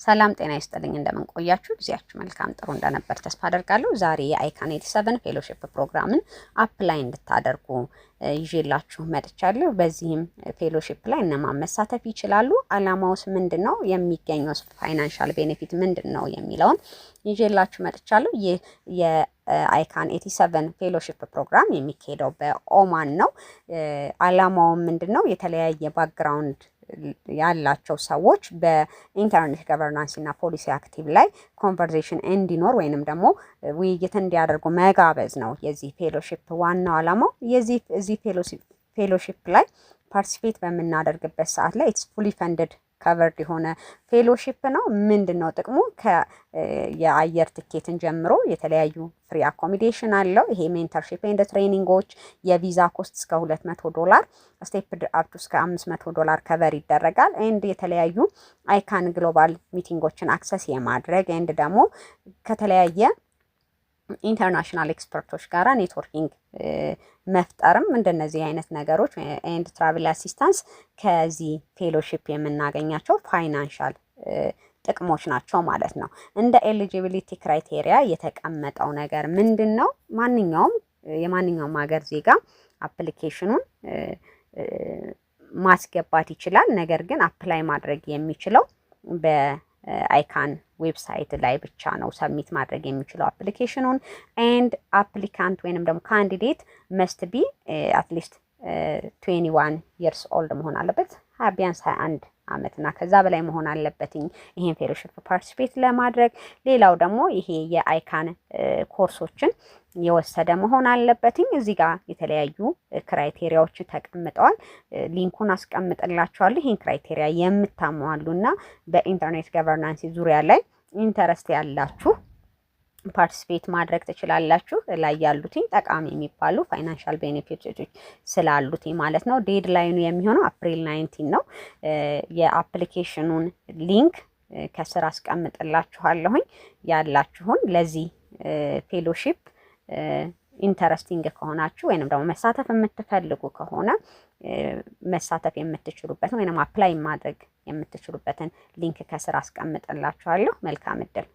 ሰላም ጤና ይስጥልኝ። እንደምን ቆያችሁ? ጊዜያችሁ መልካም ጥሩ እንደነበር ተስፋ አደርጋለሁ። ዛሬ የ ICAN 87 fellowship ፕሮግራምን apply እንድታደርጉ ይዤላችሁ መጥቻለሁ። በዚህም fellowship ላይ እነማን መሳተፍ ይችላሉ፣ አላማውስ ምንድን ነው፣ የሚገኘው financial benefit ምንድን ነው የሚለውን ይዤላችሁ መጥቻለሁ። ይህ የ ICAN 87 fellowship ፕሮግራም የሚካሄደው በኦማን ነው። አላማውም ምንድን ነው? የተለያየ background ያላቸው ሰዎች በ internet governance እና policy active ላይ conversation እንዲኖር ወይንም ደግሞ ውይይት እንዲያደርጉ መጋበዝ ነው የዚህ fellowship ዋናው ዓላማው። የዚህ እዚህ fellowship ላይ participate በምናደርግበት ሰዓት ላይ it's fully funded, covered የሆነ fellowship ነው። ምንድን ነው ጥቅሙ? የአየር ትኬትን ጀምሮ የተለያዩ free accommodation አለው። ይሄ mentorship and training ኦች፣ የቪዛ cost እስከ $200፣ step up to እስከ $500 cover ይደረጋል። And የተለያዩ ICAN global meeting ኦችን access የማድረግ and ደግሞ ከተለያየ international expert ኦች ጋራ networking መፍጠርም እንደነዚህ አይነት ነገሮች and travel assistance ከዚህ fellowship የምናገኛቸው financial ጥቅሞች ናቸው ማለት ነው። እንደ eligibility criteria የተቀመጠው ነገር ምንድን ነው? ማንኛውም የማንኛውም ሀገር ዜጋ application ኑን ማስገባት ይችላል። ነገር ግን apply ማድረግ የሚችለው በ ICAN website ላይ ብቻ ነው submit ማድረግ የሚችለው application ኑን። And applicant ወይንም ደግሞ candidate must be at least 21 years old መሆን አለበት። ቢያንስ 21 አመት እና ከዛ በላይ መሆን አለበት ይሄን fellowship participate ለማድረግ። ሌላው ደግሞ ይሄ የ ICAN ኮርሶችን የወሰደ መሆን አለበትኝ። እዚህ ጋር የተለያዩ criteria ዎች ተቀምጠዋል። Link ኡን አስቀምጥላችኋለሁ። ይህን criteria የምታሟሉ እና በ internet governance ዙሪያ ላይ interest ያላችሁ participate ማድረግ ትችላላችሁ። ላይ ያሉትኝ ጠቃሚ የሚባሉ financial benefit ኦች ስላሉት ማለት ነው። Deadline ኑ የሚሆነው April 19 ነው። የ application ኑን link ከስር አስቀምጥላችኋለሁኝ። ያላችሁን ለዚህ fellowship interesting ከሆናችሁ ወይንም ደግሞ መሳተፍ የምትፈልጉ ከሆነ መሳተፍ የምትችሉበትን ወይንም apply ማድረግ የምትችሉበትን link ከስር አስቀምጥላችኋለሁ። መልካም እድል።